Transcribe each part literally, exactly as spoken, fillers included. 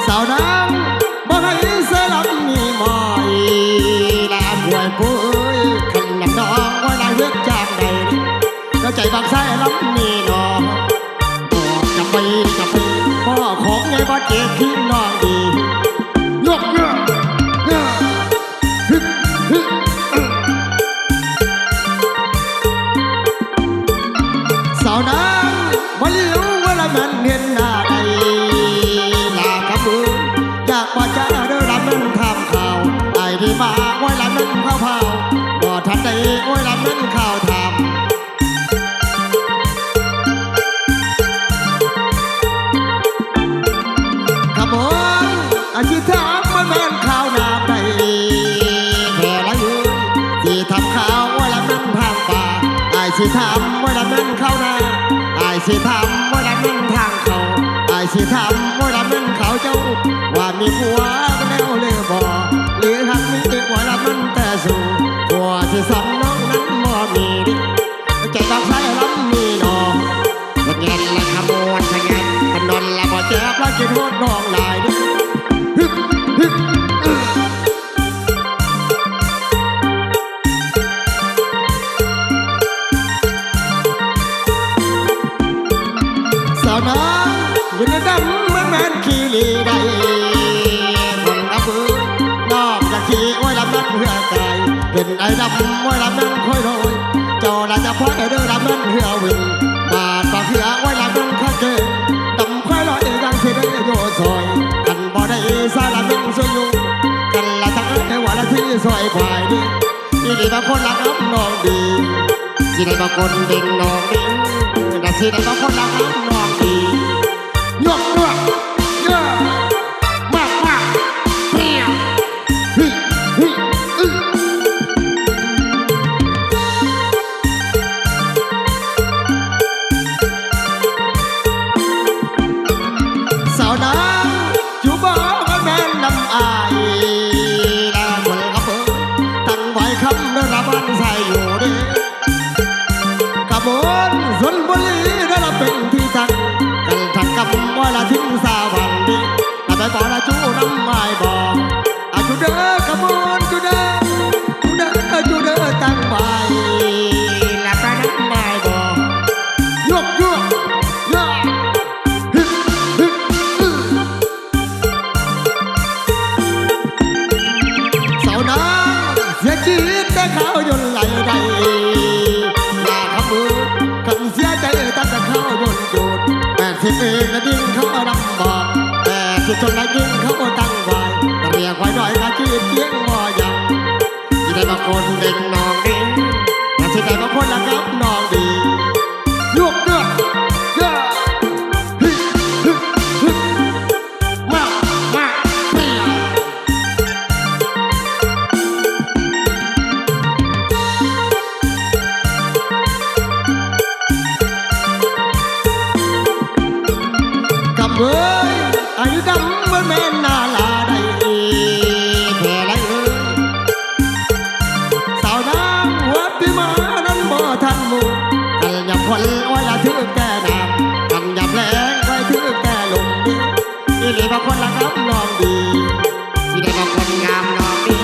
สาวนางบ่ให้เสอลำนี้หมอย ลาป่วยปุ้ย คันลำน้องว่าลาเฮ็ดจากใด แล้วใจบักไส้ลำนี้หนอ บอกจะไปจะไป พ่อของไงบ่เจ็บพี่น้องดี ยกเงือกเงือก สาวนางบ่หลิวว่าละแม่นเห็นหน้าใด ลาขมือ อยากว่าจะเด้อละแม่นถามข่าว ไอ้ที่มาว่าละแม่นข่าวพาว บ่ทันได้ว่าละแม่นข่าวถาม ขบวนอาชีถามว่าแม่นข่าวน้ำใด แผ่ละอยู่ สิถามข่าวว่าละแม่นทางป่า ไอ้ายสิถามว่าละแม่นข่าวนา ไอ้ายสิถามว่าละแม่นทางเขา ไอ้ายสิถามว่าละแม่นข่าวเจ้า ว่ามีผัวแล้วหรือบ่ หรือหักมีผัวละแม่นแต่สู่ ผัวสิสองน้องนั้นบ่มี ใจบักไส้ลำนี้หนอ พะแงนละขมวดพะแงน ถนนละบ่แจ๊บละกินฮอดน้องหลายเด้อ ฮึบ ฮึบ สาวนาง อยู่ในดำมันแม่นขี้หลีได้ คนกระบือ นอกจากขี้อ้วยละแม่นเหือกาย เป็นไอ้ดำอ้วยละแม่นค่อยลอย เจ้าละจะพ่อยเด้อละแม่นเหือวิน บาดปากเหืออ้วยละแม่นข้าเกง ดำค่อยลอยยังสิได้โยซอย กันบ่ได้สาละแม่นสวยอยู่ กันละทั้งไอ้หัวละที่ซอยควายนี่ ที่ได้บางคนละกับน้องดี ที่ได้บางคนเด่นน้องดี แต่ที่ได้บางคนละกับน้องดี ยกตัว เยอะ มากมากเปรี้ยว สาวนางอยู่บ่แม่นน้ำอาย และคนขับเบอร์ตั้งไว้คำเดินละบ้านใส่อยู่เด้ ขบวนชลบุรีได้ละเป็นที่ตั้ง กันทักกำว่าละทิ้งสาวันดี แต่ไปบ่ละจูน้ำไม้บ่ อาจูเด้อขบวนจูเด้อ จูเด้อ จูเด้อตั้งไว้ ละไปน้ำไม้บ่ ยกยกยก สาวนางเสียชีวิตแต่ข้าวยนต์ไหลได้ อย่าขมือ คันเสียใจตั้งแต่ข้าวยนต์หยุด แปดสิบเองนะดิ้งเขาลำบาก แปดสิบจนละดิ้งเขาตั้งไว้ แต่เรียกไว้หน่อยนะชีวิตเพียงบ่ยัง ที่ได้บางคนเด่นน้องดี แต่ที่ได้บางคนละครับน้องดี ยกเด้อ เย้ ฮิ ฮิ ฮิ มา มา เปรี้ยว กำเอ้ย อายุดำมันแม่นนาลาได้แผ่ไรเอ้ย สาวนางหัวปีมานั้นบ่ทันหมู่ กันยำคนอ้อยละถือแก่น้ำ กันยำแรงไว้ถือแก่ลมดี อีหลีบางคนละงามน้องดี สิได้บางคนงามน้องดี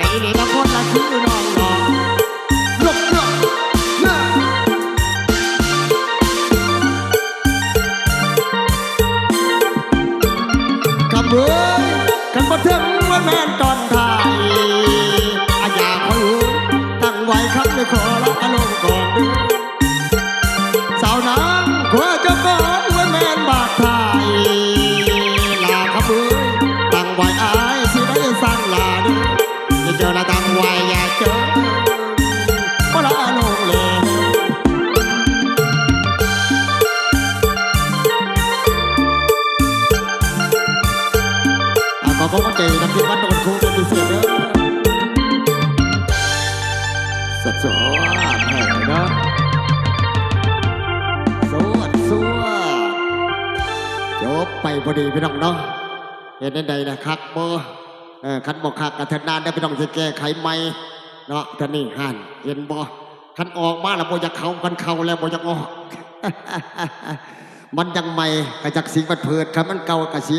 อีหลีบางคนละคือน้องน้อง ยกยกยก คำเอ้ย กันบ่ถึงว่าแม่นตอนท้าย อาญาคอยหู ตั้งไว้คำไม่ขอละอารมณ์ก่อนเด้อ สาวนางขอเจ้าก่อนว่าแม่นบาดท้าย ลาคำเอ้ย ตั้งไว้อายสิได้สร้างลาเด้อ อย่าเจอละตั้งไว้อย่าเจอ บ่ละอารมณ์เลย อ่ะ ขอความเข้าใจนำทีมวัดดอนคูเป็นพิเศษเด้อ สดสดให้เนาะ สวดสวด จบไปพอดีพี่น้องเนาะ เห็นได้ใดนะคักบ่ เออ คันบ่คักกะเทิดนานได้พี่น้องจะแก้ไขใหม่เนาะ เท่านี้หั่น เห็นบ่ คันออกมาแล้วบ่อยากเข้า คันเข้าแล้วบ่อยากออก มันยังใหม่กะจักสีมันเผิด คันมันเก่ากะสี